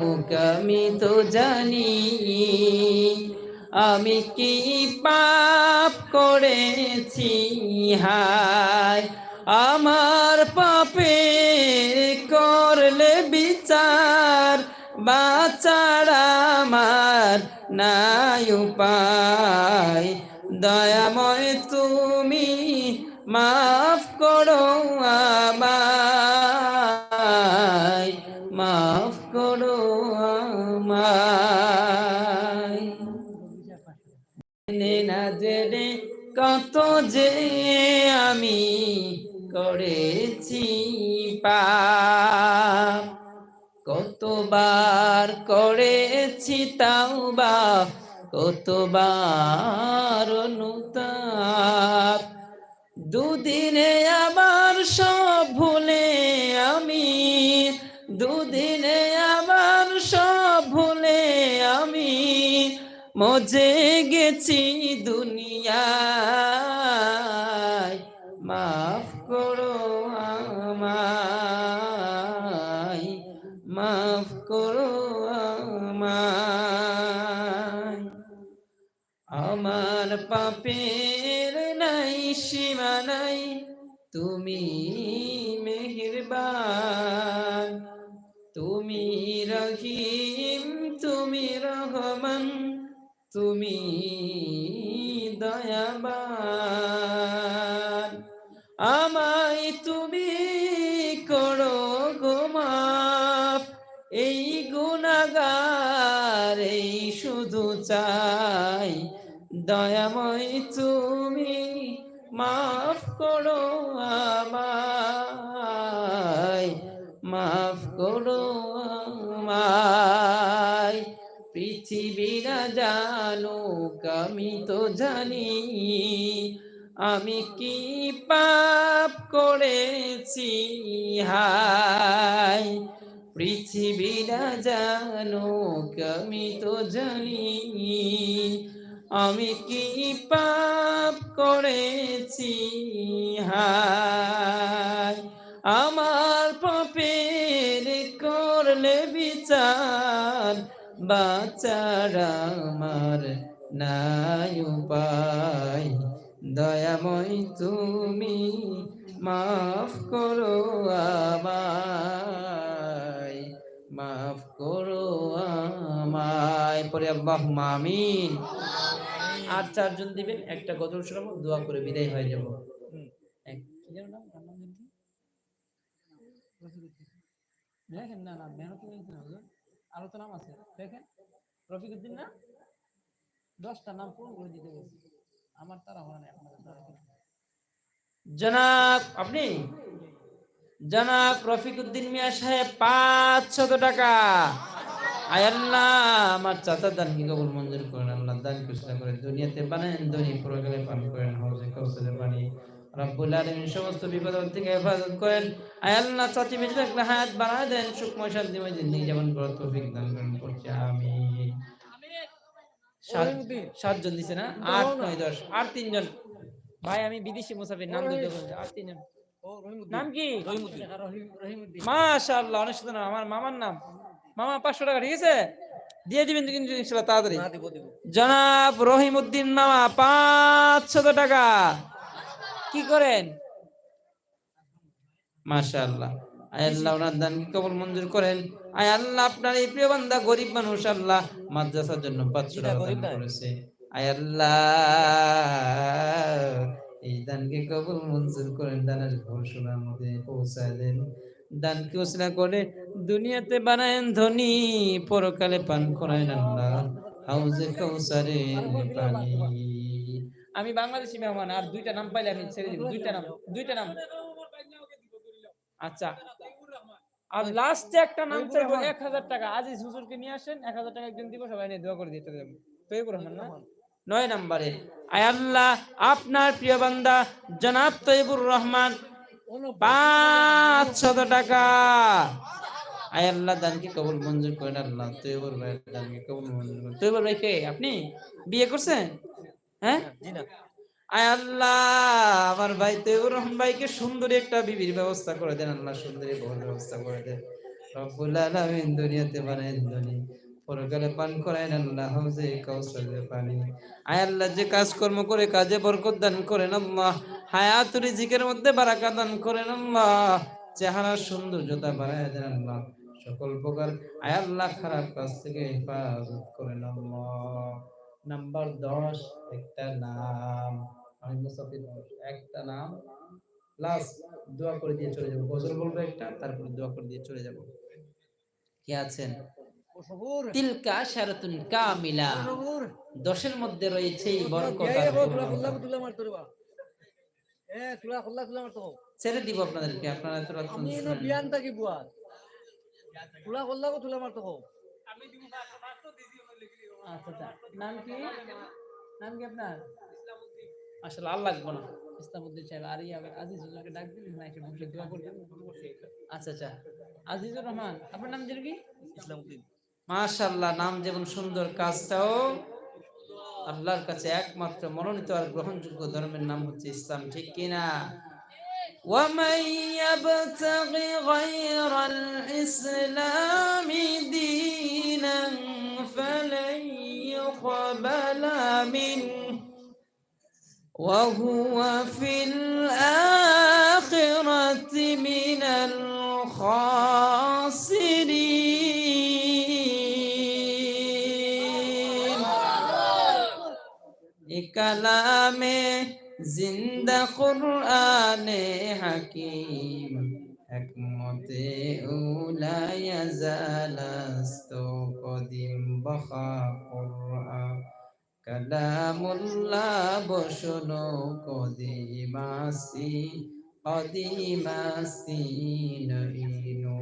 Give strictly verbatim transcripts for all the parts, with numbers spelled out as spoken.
আমি তো জানি আমি কি পাপ করেছি, হায় আমার পাপের করলে বিচার, বাঁচার আমার নাই উপায়। দয়াময় তুমি মাফ করো আমায়, মাফ করো আমায়। জেনে না জেনে কত যে আমি করেছি পাপ, কতবার করেছি তাওবা, কতবার অনুতাপ। দুদিনে আমার সব ভুলে আমি, দুদিনে আমার সব ভুলে আমি মজে গেছি দুনিয়ায়। মাফ করো আমায়, মাফ করো আমায়। আমার পাপের নাই সীমা নাই, তুমি মেহেরবান, তুমি রহিম, তুমি রহমান, তুমি দয়াবান। আমায় তুমি করো গো মাফ, এই গুনাগার এই শুধু চাই, দয়াময় তুমি মাফ করো আমায়, মাফ করো আমায়। পৃথিবীরা জানুক আমি তো জানি আমি কি পাপ করেছি, হায় পৃথিবীরা জানুক আমি তো জানি আমি কি পাপ করেছি, হায় আমার পাপের করলে বিচার, বাঁচার আমার নাই উপায়। দয়াময় তুমি মাফ করো আমায়, মাফ করো আমায়। পরে আল্লাহুম্মা আমিন। আর চারজন দিবেন, একটা গজল শোনাবো, দোয়া করে বিদায় হয়ে যাব। এক, কি যেন নাম? কার নাম যেন কি? লেখেন না, না, মেহনত করে লেখেন না, হুজুর। আরো তো নাম আছে, লেখেন। রফিকুদ্দিন না? দশটা নাম পূরণ করে দিতে বলছি। আমার তাড়াহুড়া নেই, আপনাদের তাড়াহুড়া। জনাব, আপনি? জনাব রফিকুদ্দিন মিয়া সাহেব, পাঁচশত টাকা। আয় আল্লাহ, আমার চাচার দানকে কবুল মঞ্জুর করেন আল্লাহ, দানকে উসিলা করে দুনিয়াতে বানায়েন ধনী, পরকালে পান করেন হাউজে কাউসারের পানি। রব্বুল আলামিন সমস্ত বিপদ আপদ থেকে হেফাজত করেন। আয় আল্লাহ, চাচি বেঁচে থাকলে হায়াত বাড়ায় দেন, সুখময় শান্তিময় জিন্দেগি যাপন করার তৌফিক দান করেন, পড়ছি আমিন। সাত, রহিমউদ্দিন। সাতজন দিছে না? আট, নয়, দশ, আর তিনজন। ভাই, আমি বিদেশি মুসাফির, নাম দিতে হবে। আর তিনজন। ও, রহিমউদ্দিন। নাম কি? রহিমউদ্দিন। রহিম-, রহিমউদ্দিন। মাশাআল্লাহ, অনেক সুন্দর নাম। আমার মামার নাম। মামা, পাঁচশো টাকা, ঠিক আছে? দিয়ে দিবেন কিন্তু ইনশাআল্লাহ তাড়াতাড়ি। না, দিব, দিব। জনাব রহিমউদ্দিন মামা, পাঁচশত টাকা। কি করেন? মাশাআল্লাহ। আয় আল্লাহ, ওনার দানকে কবুল মঞ্জুর করেন। আয় আল্লাহ, আপনার এই প্রিয় বান্দা গরিব মানুষ, আল্লাহ, মাদ্রাসার জন্য পাঁচশো টাকা দান করেছে। আয় আল্লাহ, এই দানকে কবুল মঞ্জুর করেন, দানের ফল সোনার মধ্যে পৌঁছায় দেন। দানকে উসিলা করে দুনিয়াতে বানায়েন ধনী, পরকালে পান করায়েন আল্লাহ হাউজে কাউসারের পানি। আমি বাংলাদেশি মেহমান, আর দুইটা নাম পাইলে আমি ছেড়ে দিব। দুইটা নাম, দুইটা নাম। আচ্ছা, আর লাস্টে একটা নাম চাইবো, এক হাজার টাকা। আজিজ হুজুরকে নিয়ে আসেন, এক হাজার টাকা একজন দিব, সবাই নিয়ে দোয়া করে দিয়ে চলে যাবো। তৈবুর রহমান না? নয় নম্বরে, আয় আল্লাহ, আপনার প্রিয় বান্দা জনাব তৈবুর রহমান, পাঁচশত টাকা। আয় আল্লাহ, দানকে কবুল মঞ্জুর করেন আল্লাহ। তৈবুর ভাই, দানকে কবুল মঞ্জুর করেন। তৈবুর ভাই কে? আপনি বিয়ে করছেন? হ্যাঁ? জি না। আয় আল্লাহ, আমার ভাই তৈবুর রহমান ভাইকে সুন্দরী একটা বিবির ব্যবস্থা করে দেন আল্লাহ, সুন্দরী বউর ব্যবস্থা করে দেন। রব্বুল আলামিন দুনিয়াতে বানাইন ধনী, পরকালে পান করাইন আল্লাহ হাউজে কাউসারের পানি। আয় আল্লাহ, যে কাজকর্ম করে কাজে বরকত দান করেন আল্লাহ, হায়াত রিজিকের মধ্যে বারাকা দান করেন আল্লাহ, চেহারার সৌন্দর্যতা বাড়ায় দেন আল্লাহ, সকল প্রকার আয় আল্লাহ খারাপ কাজ থেকে হেফাজত করেন আল্লাহ। নাম্বার দশ, একটা নাম। আমি মুসাফির মানুষ, একটা নাম, লাস্ট দোয়া করে দিয়ে চলে যাবো। গজল বলবো একটা, তারপরে দোয়া করে দিয়ে চলে যাবো। কে আছেন? তিলকা আশারাতুন কামিলা। দশের মধ্যে রয়েছে এই বরকত আর পূর্ণতা। ছেড়ে দিব আপনাদেরকে, আপনারা তো রাত পর্যন্ত শুনেন। আচ্ছা, আচ্ছা। নাম কি? নাম কি আপনার? আসলে আর লাগবো না। ইসলামউদ্দিন সাহেব, আর ইয়ে, আজিজ হুজুরকে ডাক দিন, না, এসে বসে দোয়া করবেন। আচ্ছা, আচ্ছা। আজিজুর রহমান, আপনার নাম যেন কি? ইসলামউদ্দিন। মাশাআল্লাহ, নাম যেমন সুন্দর, কাজটাও আল্লাহর কাছে একমাত্র মনোনীত আর গ্রহণযোগ্য ধর্মের নাম হচ্ছে ইসলাম, ঠিক কি না? ومن يبتغ غير الإسلام دينا فلن يقبل منه وهو في الآخرة من الخاسرين. এ কালামে জিন্দা কোরআনে হাকিম, হেকমতে উলায়া জালাস্ত কদিম বখা কোরআন। কালামুল্লাহ বসনো কদিমাস্তি, কদিমাস্তি নইনু।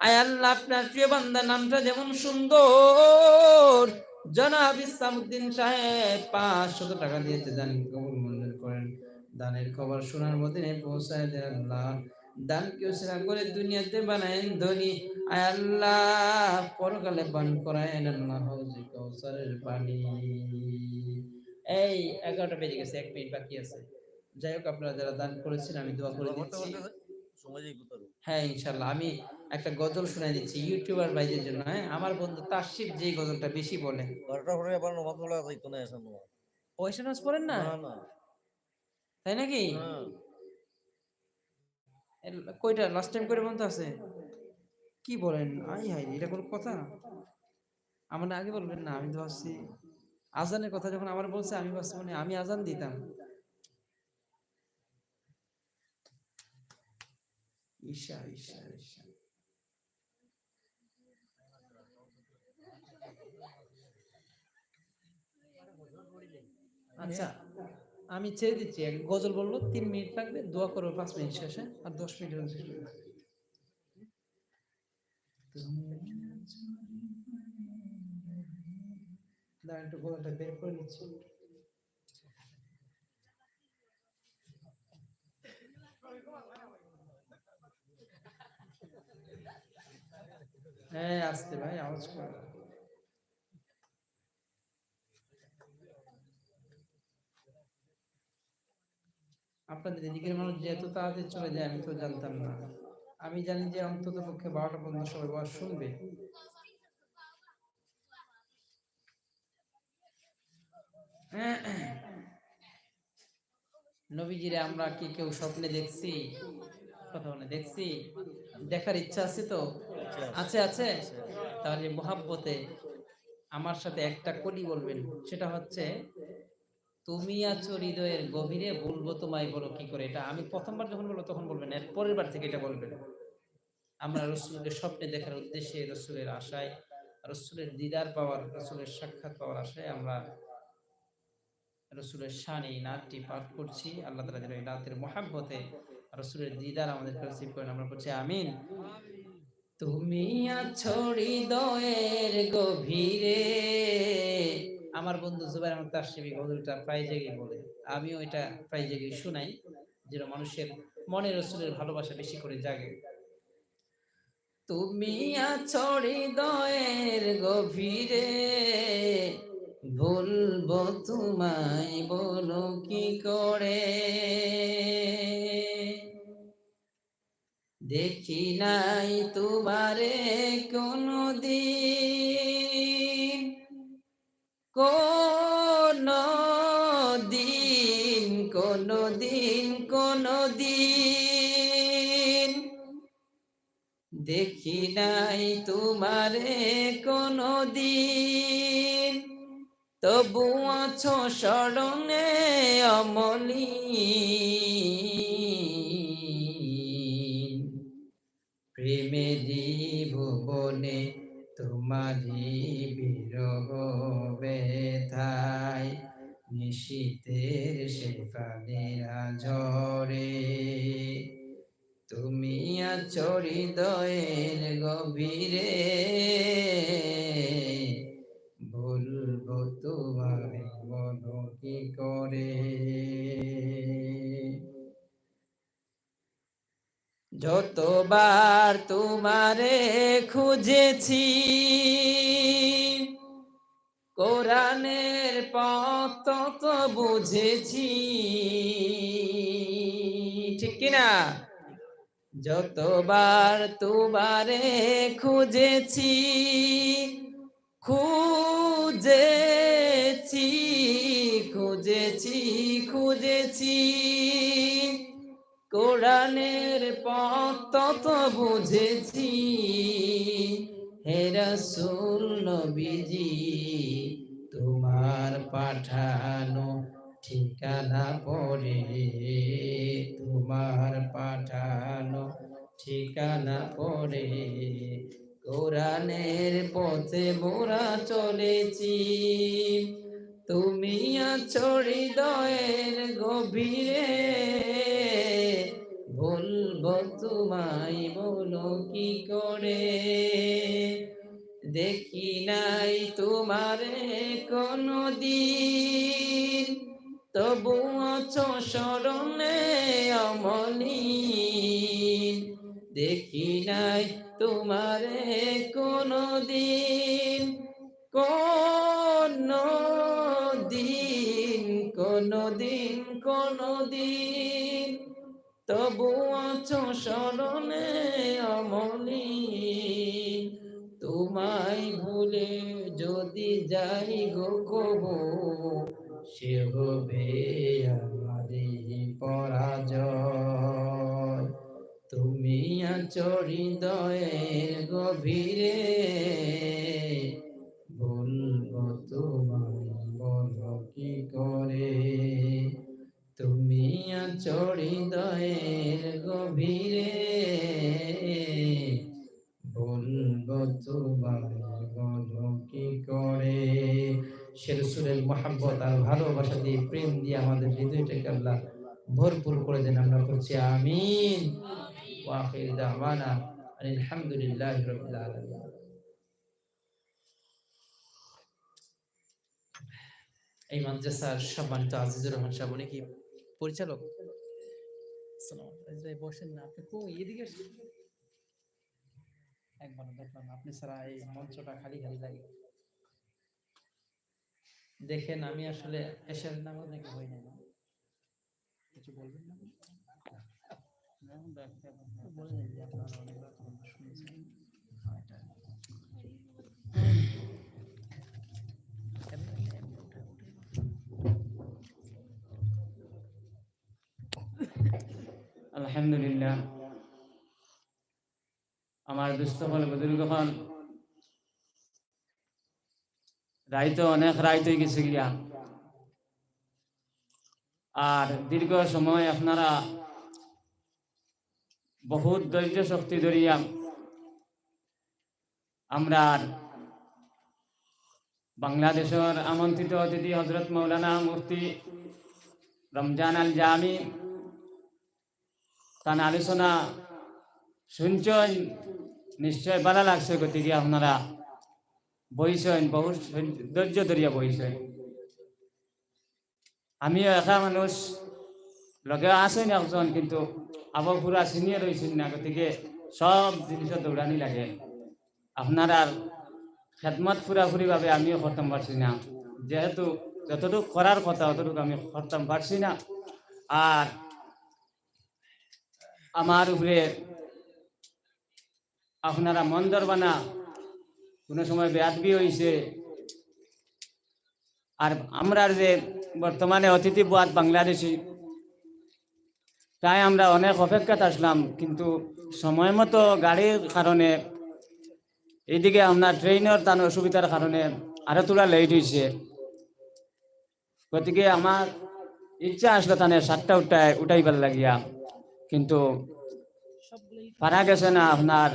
আয় আল্লাহ, আপনার প্রিয় বান্দার নামটা যেমন সুন্দর, জনাব ইসলামউদ্দিন সাহেব পাঁচশত টাকা দিয়েছে, দান কবুল মঞ্জুর করেন। দানের খবর সোনার মদিনায় পৌঁছায় দেন আল্লাহ। দানকে উসিলা করে দুনিয়াতে বানায়েন ধনী। আয় আল্লাহ, পরকালে পান করায়েন আল্লাহ হাউজে কাউসারের পানি। এই এগারোটা বেজে গেছে, এক মিনিট বাকি আছে। যাই হোক, আপনারা যারা দান করেছেন, আমি দোয়া করে দিচ্ছি। হ্যাঁ, ইনশাল্লাহ, আমি একটা গজল শুনাই দিচ্ছি ইউটিউবার ভাইদের জন্য। হ্যাঁ, আমার বন্ধু তাশরিফ যে গজলটা বেশি বলে। বারোটার পরে আবার নামাজ পড়া যাইতো না, এখন নামাজ। ও, এশার নামাজ পড়েন না? না, না। তাই নাকি? হ্যাঁ। এ, কয়টা লাস্ট টাইম কয়টা পর্যন্ত আছে? কি বলেন? আই হায়, এটা কোনো কথা? আমার আগে বলবেন না, আমি তো ভাবছি আজানের কথা যখন আমার বলছে, আমি ভাবছি মানে আমি আজান দিতাম। ঈশা, ঈশা, ঈশা। আচ্ছা, আমি ছেড়ে দিচ্ছি। এক গজল বলবো, তিন মিনিট লাগবে, দোয়া করবো পাঁচ মিনিট শেষে, আর দশ মিনিট হলে শেষ করবো। দাঁড়া, একটু গলাটা বের করে নিচ্ছি। হ্যাঁ, আস্তে ভাই, আওয়াজ কম। আপনাদের এদিকের মানুষ যে এত তাড়াতাড়ি চলে যায়, আমি তো জানতাম না। আমি জানি যে অন্তত পক্ষে বারোটা পর্যন্ত সবাই ওয়াজ শুনবে। নবীজিরে আমরা কি কেউ স্বপ্নে দেখছি? কথা বলে দেখছি? দেখার ইচ্ছা আছে তো? আছে, আছে। তাহলে মহাব্বতে আমার সাথে একটা কলি বলবেন, সেটা হচ্ছে, "তুমি আছো হৃদয়ের গভীরে, ভুলবো তোমায় বলো কি করে।" এটা আমি প্রথমবার যখন বলবো তখন বলবেন, এর পরের বার থেকে এটা বলবেন। আমরা রসুলকে স্বপ্নে দেখার উদ্দেশ্যে, রসুলের আশায়, রসুলের দিদার পাওয়ার, রসুলের সাক্ষাৎ পাওয়ার আশায় আমরা রসুলের শানে এই নাতটি পাঠ করছি। আল্লাহ তাআলা যেন এই নাতের মহাব্বতে রসুলের দিদার আমাদেরকে নসিব করেন। আমরা পড়ছি আমিন। তুমি আছো হৃদয়ের গভীরে। আমার বন্ধু জুবাইর আহমদ তাশরিফি গজলটা প্রায় জায়গায় বলে, আমিও এটা প্রায় জায়গায় শুনাই, যেন মানুষের মনে রসুলের ভালোবাসা বেশি করে জাগে। তুমি আছো হৃদয়ের গভীরে, ভুলবো তোমায় বলো কি করে। দেখি নাই তোমারে কোনোদিন, কোনোদিন, কোনোদিন, কোনোদিন। দেখি নাই তোমারে কোনোদিন, তবু আছো স্মরণে অমলিন। প্রেমেরই ভুবনে তোমারই বিরহ ব্যথায় নিশীথের শেফালিরা ঝরে। তুমি আছো হৃদয়ের গভীরে, বলবো তোমায় বলো কি করে। যতবার তোমারে খুঁজেছি, কোরআনের পথ তত বুঝেছি, ঠিক কি না? যতবার তোমারে খুঁজেছি, খুঁজেছি, খুঁজেছি, খুঁজেছি, কোরআনের পথ তত বুঝেছি। হে রাসূল নবীজি, তোমার পাঠানো ঠিকানা পড়ে, তোমার পাঠানো ঠিকানা পড়ে, কোরআনের পথে মোরা চলেছি। তুমি আছো হৃদয়ের গভীরে, বলবো তোমায় বলো কি করে। দেখি নাই তোমারে কোনোদিন, তবু আছো স্মরণে অমলিন। দেখি নাই তোমারে কোনোদিন, কোনোদিন, কোনোদিন, তবু আছো স্মরণে অমলিন। তোমায় ভুলে যদি যাই গো কবু, সে হবে আমারই পরাজয়। তুমি আছো হৃদয়ের গভীরে, বলবো তোমায় বলো কি করে। তুমি আছো হৃদয়ের গভীরে, বলবো তোমায় বলো কি করে। সে রসুলের মহব্বত আর ভালোবাসা দিয়ে, প্রেম দিয়ে আমাদের হৃদয়টাকে আল্লাহ ভরপুর করে দেন। আমরা করছি আমিন। ওয়া আখির দাওয়ানা আলহামদুলিল্লাহি রাব্বিল আলামিন। এই মাদ্রাসার সম্মানিত আজিজুর রহমান সাহেব, উনি কি পরিচালক? আসসালামু আলাইকুম। এই যে বসেন না, আপনি কই? এদিকে আসেন। একবার দেখলাম, আপনি ছাড়া এই মঞ্চটা খালি খালি লাগে। দেখেন, আমি আসলে এশারের নামাজ নাকি হয় না, না? কিছু বলবেন না? বলেন যে আপনারা অনেক রকম শুনছেন। আলহামদুলিল্লাহ। আমার দুস্থ অকল, বুজুর্গ অকল, রাইত অনেক রাইত অই গেছে গিয়া। আর দীর্ঘ সময় আপনারা বহুত ধৈর্য শক্তি ধরিয়া আমরার বাংলাদেশর আমন্ত্রিত অতিথি হযরত মাওলানা মুফতি রমজান আল জামি তান আলোচনা শুনছইন, নিশ্চয় ভালা লাগছে। গতিকে আপনারা বইছইন, বহুত ধৈর্য ধরিয়া বইছইন। আমিও একা মানুষ, লগে আছইন একজন, কিন্তু আবু পুরা senior অইছইন না, গতিকে সব জিনিসও দৌড়ানি লাগে। আপনারার খেদমত পুরাপুরিভাবে আমিও করতাম পারছি না, যেহেতু যতটুক করার কথা অতটুক আমি করতাম পারছি না। আর আমার উপরে আপনারা মন ধরবা না, কোনো সময় বেয়াদবি হইছে। আর আমরার যে বর্তমানে অতিথি বওয়াত বাংলাদেশি, তাই আমরা অনেক অপেক্ষাত আসলাম, কিন্তু সময় মতো গাড়ির কারণে, এইদিকে আপনার ট্রেইনর তান অসুবিধার কারণে আরো থুড়া লেট হইছে। গতিকে আমার ইচ্ছা আসলো তানে সাতটা উঠায় উঠাইবার লাগিয়া, কিন্তু পারা গেছে না, আপনার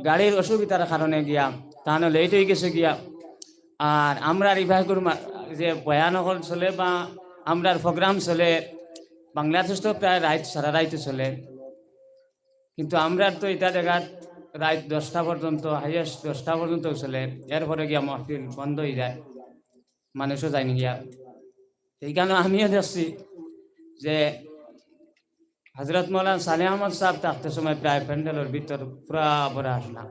গাড়ির অসুবিধার কারণে গিয়া তানও লেট হয়ে গেছে গিয়া। আর আমরার ইবাগুর মা-, যে বয়ান হকল চলে বা আমরার প্রোগ্রাম চলে, বাংলাদেশ তো প্রায় রাইত, সারা রাইত চলে, কিন্তু আমরার তো এটা জাগাত রাইত দশটা পর্যন্ত, হাইয়েস্ট দশটা পর্যন্ত চলে, এরপরে গিয়া মাহফিল বন্ধ হয়ে যায়, মানুষও যায়নি গিয়া। এইখানে আমিও দেখছি যে হযরত মৌলানা সালেহ আহমদ সাহেব থাকতে সময় প্রায় প্যান্ডেলর ভিতর পুরা ভরা আসলাম।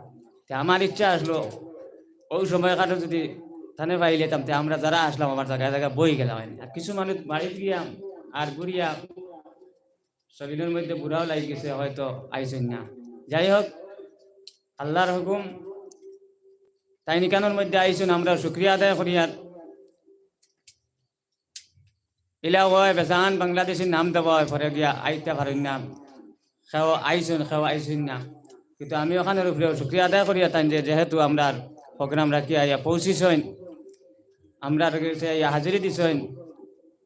তে আমার ইচ্ছা আসলো ওই সময়খানে যদি তানে পাইলিতাম, তে আমরা যারা আসলাম আমার জায়গায় জায়গায় বই গেলাম। আর কিছু মানুষ বাড়িত গিয়া আর ঘুরিয়া শরীরের মধ্যে বুড়াও লাগি গেছে, হয়তো আইছইন না। যাই হোক, আল্লাহর হুকুম, তাইন ইখানোর মধ্যে আইছইন, আমরা শুকরিয়া আদায় করিয়ার। ইলা অয় বেজান বাংলাদেশির নাম দেওয়া অয়, পরে গিয়া আইতা পারইন না, কেউ আইছইন, কেউ আইছইন না। কিন্তু আমি ওখানোর উপরেও শুকরিয়া আদায় করিয়ার তাইন যে যেহেতু আমরার প্রোগ্রাম রাখিয়া আইয়া পৌঁছিছইন, আমরার গেছে আইয়া হাজিরি দিছইন,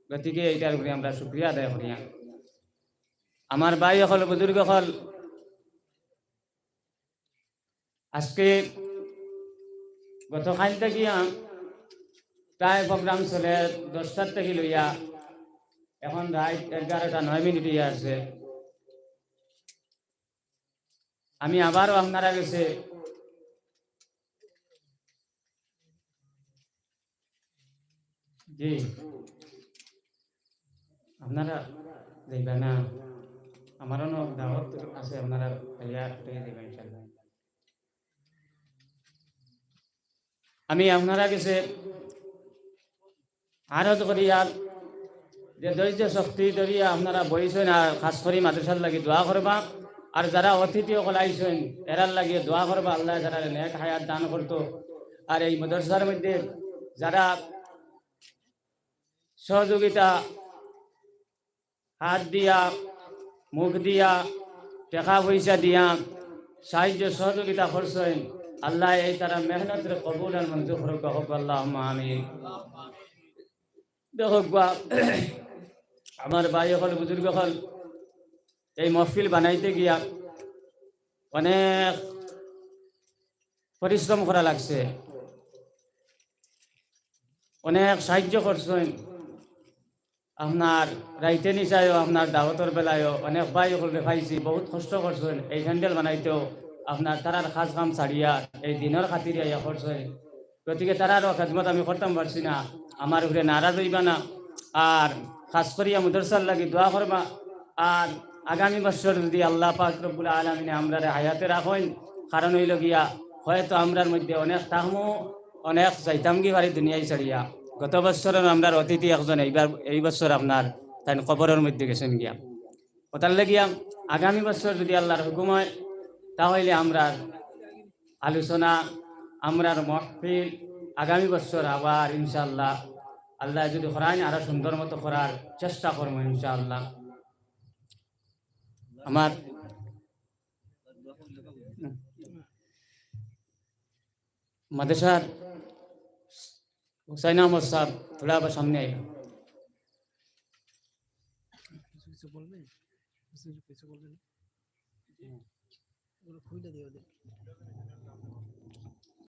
গতিকে এইটার উপরে আমরা শুকরিয়া আদায় করিয়ার। আমার ভাই অকল, বুজুর্গ অকল, আজকে গতকাল থাকিয়া প্রায় প্রোগ্রাম চলে দশটার থাকি লইয়া এখন রাইত এগারোটা নয় মিনিট হইয়া আছে। আমি আবারও আপনারা গেছে, জি, আপনারা যাইবা না, আমারও দাওয়াত আছে, আপনারা আইয়া পেয়ে যাইবা ইনশাআল্লাহ। আমি আপনারা গেছে আরজ করিয়ার যে ধৈর্য শক্তি ধরিয়া আপনারা বইছইন, আর খাস করি মাদ্রাসার লাগি দোয়া করবা। আর যারা অতিথি অকল আইছইন, এরার লাগি দোয়া করবা, আল্লাহ যারা নেক হায়াত দান করতো। আর এই মাদ্রাসার মধ্যে যারা সহযোগিতা, হাত দিয়া, মুখ দিয়া, টেকা পয়সা দিয়া সাহায্য সহযোগিতা করছইন, আল্লাহ এই তারা মেহনতরে কবুল আর মঞ্জুর করুক, কউক্কা আল্লাহুম্মা আমিন। দেখউক্কা, আমার ভাই অকল, বুজুর্গ অকল, এই মহফিল বানাইতে গিয়া অনেক পরিশ্রম করা লাগছে, অনেক সাহায্য করছইন। আপনার রাইতে নিশায়ও, আপনার দাওয়াতর বেলায়ও অনেক ভাই অকলরে পাইছি, বহুত কষ্ট করছইন এই প্যান্ডেল বানাইতেও। আপনার তারার কাজ কাম ছাড়িয়া এই দিনর খাতিরে আইয়া করছইন। গতিকে তারারও খেদমত আমি করতাম পারছি না, আমার উপরে নারাজ হইবা না। আর খাস করিয়া মাদ্রাসার লাগি দোয়া করবা। আর আগামী বছর যদি আল্লাহ পাক রব্বুল আলামিনে আমরারে হায়াতে রাখইন, কারণ হইল গিয়া হয়তো আমরার মধ্যে অনেক থাকমু, অনেক যাইতাম গি বাড়ি দুনিয়াই ছাড়িয়া। গত বছরর আমরার অতিথি একজন এইবার, এই বছর আপনার তাইন কবরর মধ্যে গেছইন গিয়া। ওটার লাগিয়া আগামী বছর যদি আল্লাহর হুকুম হয়, তাহলে আমরার আলোচনা, আমরার মহফিল আগামী বছর আবার ইনশাআল্লাহ, আল্লাহ যদি করাইন, আরো সুন্দর মতো করার চেষ্টা করবো ইনশাআল্লাহ। আমার মাদ্রাসার হুসাইন আহমদ সাহেব থোড়া আবার সামনে আইবা। কিছু কিছু বলবেন? কিছু কিছু বলবেন? ওগুলো খুলে দিয়ে ওদের।